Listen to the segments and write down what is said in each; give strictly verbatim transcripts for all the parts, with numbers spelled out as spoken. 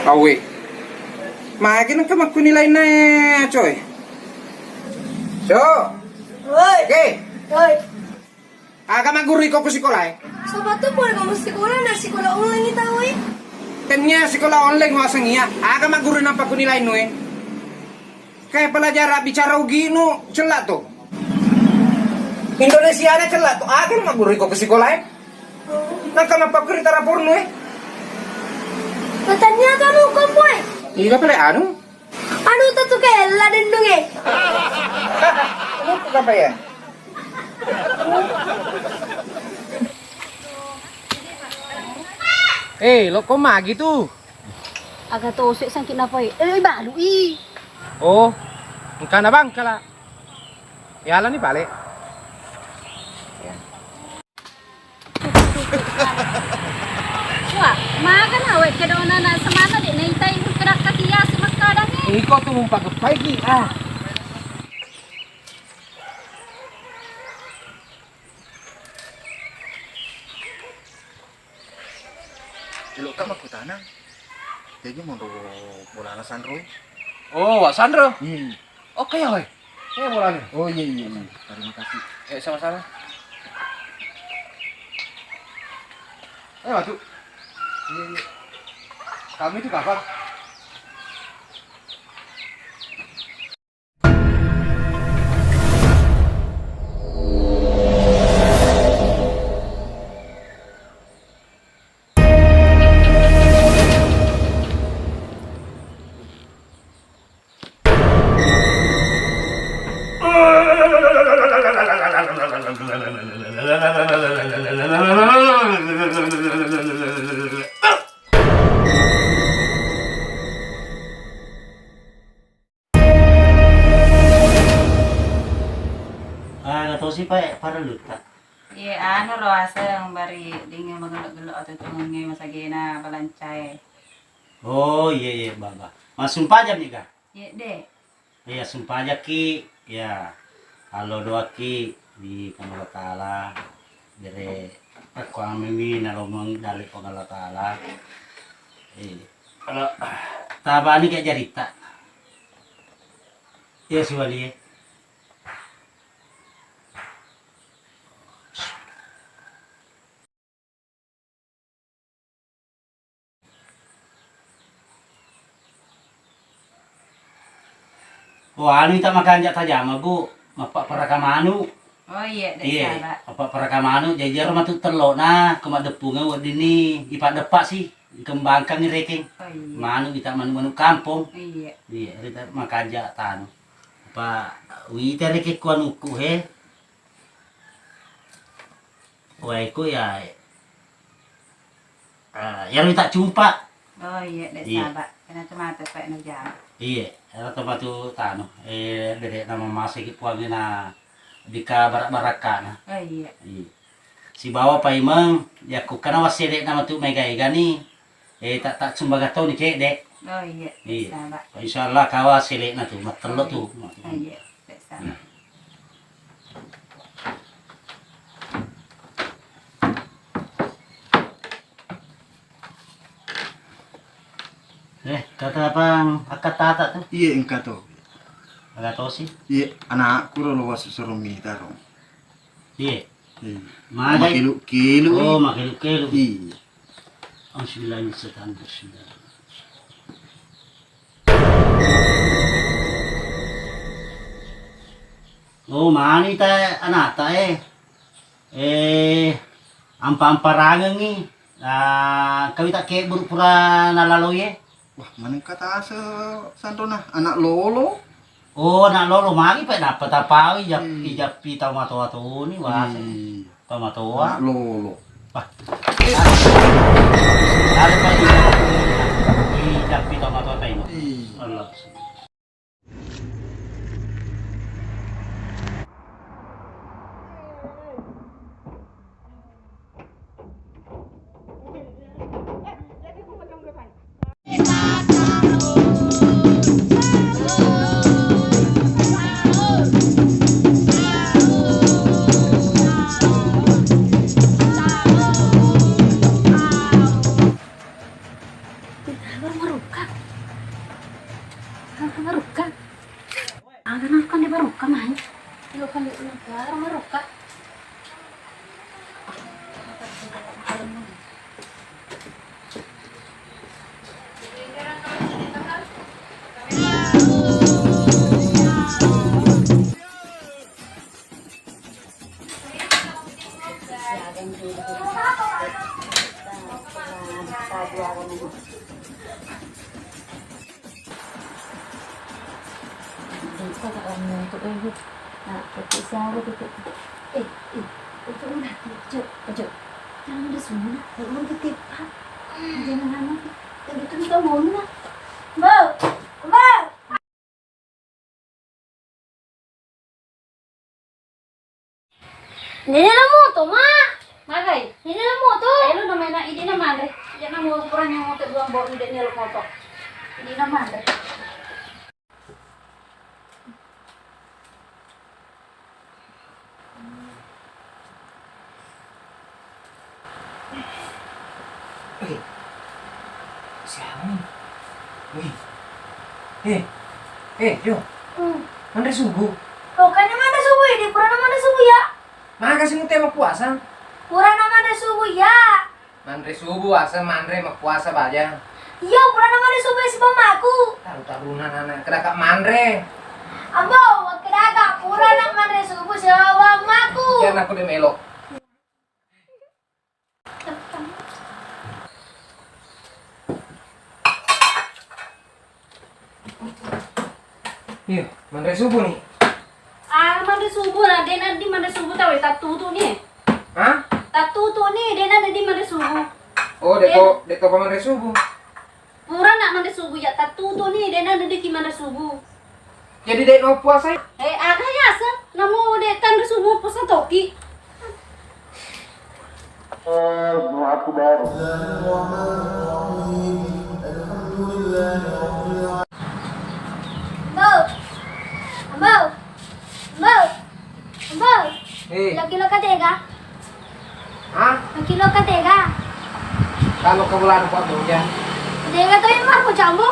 Awe. Magi nengka makkuni lainna e, Acoe? Co. Woi. Oke. Woi. Aga magguru iko ku sikola e? Sapatu pole kamu sikola na sikola online ita woi. Tennia sikola online waseng iya. Aga magguru nampa kuni lainnu e? Kayak pelajaran bicara uginu cella to. Indonesia na cella to. Aga magguru iko ku sikola e? Naka mappakuri tarapornu e? Pertanyaan kamu kamu e? Iya pale anu. Anu tetu kella dendung e. Kenapa kapa ya? Eh, lo kok magi tu? Aga tosek sangkit napa e? Eh, balu i. Oh, engkana bangkala. Yalani pale. Wah, maga na we kedona na semana de naitai kerakkaki yasi makkadangnge. Iko tu mumpageppai ki ah. Elokka makkutanang. Jaji monro bolana sanroi. Oh, wa sanro. Hmm. Oke ya we. Eh, bolanya. Oh iya iya iya. Terima kasih. Eh, sama-sama. Eh, Batu. Iya iya. Kami itu kapan? Aga tosi pa parellutta. Iye, anu ro aseng bari dinge magelo-gelo atutungengnge masagena balancae. Oh, iye, iye, baba. Massumpajang mi ga? Iye, de. Iya, sumpajakki, ya, allo doakki di Puang Allah Taala, bere akkuamemi nalomeng dale Puang Allah Taala. Eh, kalau tabani kayak jarita. Iya, siwalie. Oh, anu ita makanja tajama, Bu. Mappaparaka manu. Oh, iya, de, iye, salah. Mappaparaka manu, jaji ero matu tellona, ko maddeppungeng weddinni ipaddeppasi, kembangkangngi rekeng. Oh, iya. Manu ita manu-manu kampong. Iya. Iya, rita makanja tanu. Apa wita rekeng kuanuku he. Wae ku ya, eh, iyaro ita cumpa. Oh, iya, de, iya. Saba. Kena tomate, Pak, na jama. Iya, ero tempat tu tanu. Eh, bede nama masiki puangina dika barak-barakana. Oh, iya. Iya. Sibawa paimeng, yakku kana wassede nama tu mega-ega ni. Eh, tak, tak sumbaga toni cedde. Oh, iya, iya, saba. Insya Allah kawa selekna tu, mattello tu. Oh, iya. Eh, kata apa akkattata tu? Iya, engka to. Aga tosi? Iya, anakku ro lo wasu soro mita ro. Iya. Iya. Magai. Makilu-kilu. Oh, makilu-kilu. Iya. Auzubillahi minasyaitonir rajim. Oh, mani ta anata e. Eh, ampa-amparangengi. Ah, kawita kebburu pura nalaloi e. Wah, maneng katase sanrona anak lolo. Oh, anak lolo magi pa nappa tapawi jap-, hmm, ijappi tau matoa toni wase. Iya. Tau matoa. Anak lolo. Wah. Ada pa ijappi tau matoa toni. Iya. Allah. Baru maruka. Kenapa marukka? Aga nakko nde marukka mai? Lo kan lo baru marukka. Nah, tapi siapa gitu? Eh, eh, itu udah, cok, cok. Jangan udah semua, kalau udah tipe, jangan lama. Yang itu kita mau mana? Mbak, Mbak. Nene la moto, Ma. Magai? Nene la moto. Eh, lu namanya ide na manre. Dia na mau kurang yang moto dua mbok ide ni lo moto. Ide na manre. Eh, siapa nih? Wih. Eh, eh, yo. Hmm. Manre subuh. Lo kan manre subuh ya, di kurang manre subuh ya. Maka sih mute mau puasa. Kurang manre subuh ya. Manre subuh, asa manre, mappuasa baja. Iya, purana manre subuh si bammaku. Taru-taruna anak, kedaka manre. Ambo, kedaka purana manre subuh si bammaku. Iya, aku de melo. Iya, manre subuh nih. Ah, manre subuh lah, de naddi manre subuh tau, tattutu nih. Hah? Tattutu nih, de naddi manre subuh. Oh, de ko, de ko manre subuh. Pura nak manre subuh ya, tattutu nih, de naddi ki manre subuh. Jadi de no puasa? Eh, aga ya se, namu de tanre subuh puasa toki. Allahu Akbar. Ambo. Ambo. Ambo. Ambo. Eh. Laki lo katega. Hah? Laki lo katega. Kalau ke bulan apa tuh ya? Katega tuh yang marco ambo.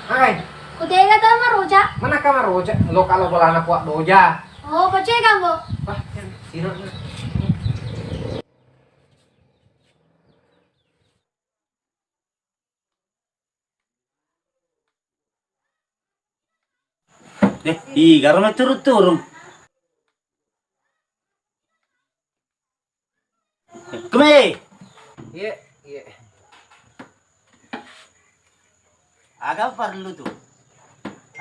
Hai. Kutega tuh yang marco. Mana kamar roja? Lo kalau bulan apa doja? Oh, pacega ambo. Wah, sirah. Eh, ih, garo mai turung-turung. Kumi. Iya, iya. Aga parellu tu?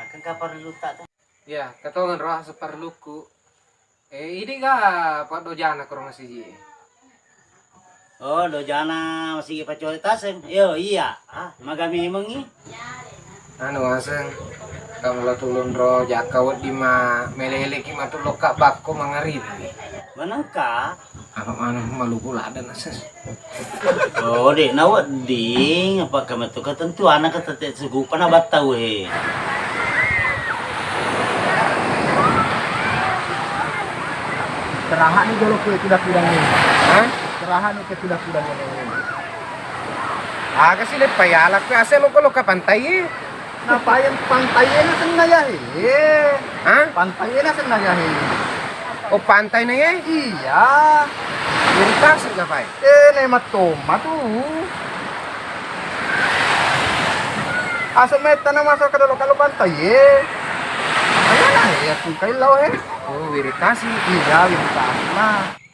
Aga ka parellu ta tu? Iya, ketongan roh separelluku. Eh, idi ga pak dojana kurang siji. Oh, dojana masigi paccola taseng. Yo, iya. Ah, maga memengngi. Anu aseng, kamu la tulung ro jaka wedding ma meleleki matu lokka bakko mangaribi. Manengka? Apa mana maluku lada naseng. Oh, de na wedding, apa kamu tu ketentuan ka tete sugu pana battau he. Istirahat ni jolo kue kuda-kuda ni. Hah? Istirahat ni ke kuda-kuda ni. Aga sih lepa ya, laku ase lo lo ke pantai. Napa yang pantai na senna ya he? Hah? Pantai na senna ya he? Oh, pantai na ya? Iya. Jadi tasik ga pai? Eh, ne mattomma tu. Ase metta na masa kadolo-kalo pantai e. Ayana e, aku kai lao e. Oh, wiritasi. Iya, wiritasi mah.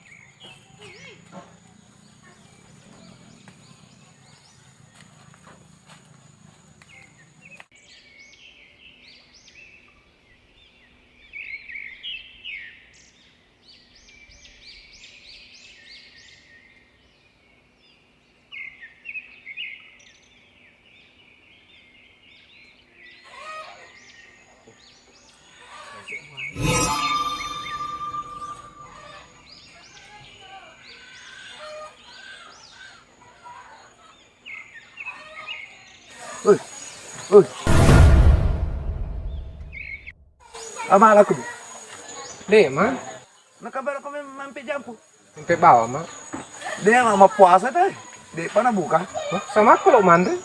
Oi, oi. Ama laku. De, ma. Nakabara ko mem-, mampe jampu. Mampe bawa, ma. De, ma, mappuasa te. De, pana buka. Hah? Sama aku lo manre.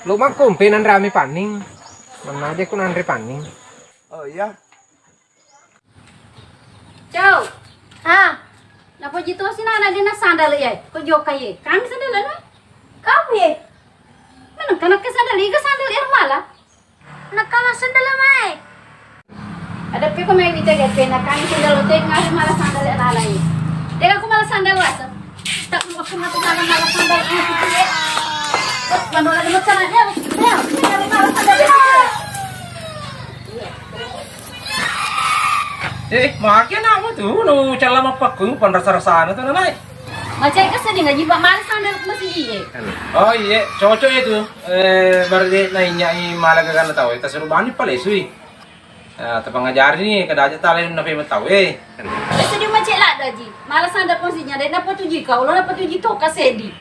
Lo makko, mpe nanre ami paning. Mannaja ku nanre panning. Oh iya. Cau. Ha. Napoji tosi nana dena sandal ya. Ko joka ye. Kami sandal na. Kamu ye. Mana kana ke sandal iga sandal ya mala. Nakama sandal mai. Ada pe ko mai wita gape na kami sandal te ngari mala sandal ya lala ye. Tega ko mala sandal rasa. Tak mau aku mata mala mala sandal ya. Manola dulu sana dia. Dia mala sandal ya. Eh, makia nama tu, nu calla mappakku, panrasa-rasana tu nanai. Macai ka seding aji, Pak, males sambil masih iye. Oh iye, cocok itu. Eh, baru de nainyai mala gagana tau, eh, tasuru bani palesui. Eh, tapangajari ni, kada aja talai na pema tau, eh. Sedih macai lada ji. Mala sandal posisinya, de napatuji kau, lo napatuji toka sedih.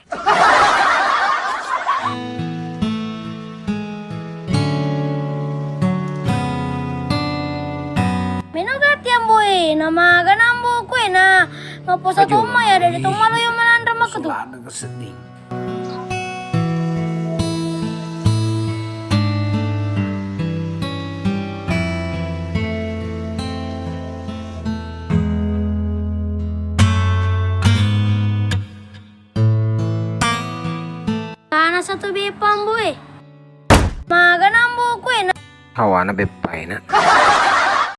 Meno gatti amboe, namagana amboku e na mapposa tomma ya, dede tomma lo yo malanra makketu. Sulana kesedding. Tana satu beppa amboe. Magana amboku e na. Hawana beppaina.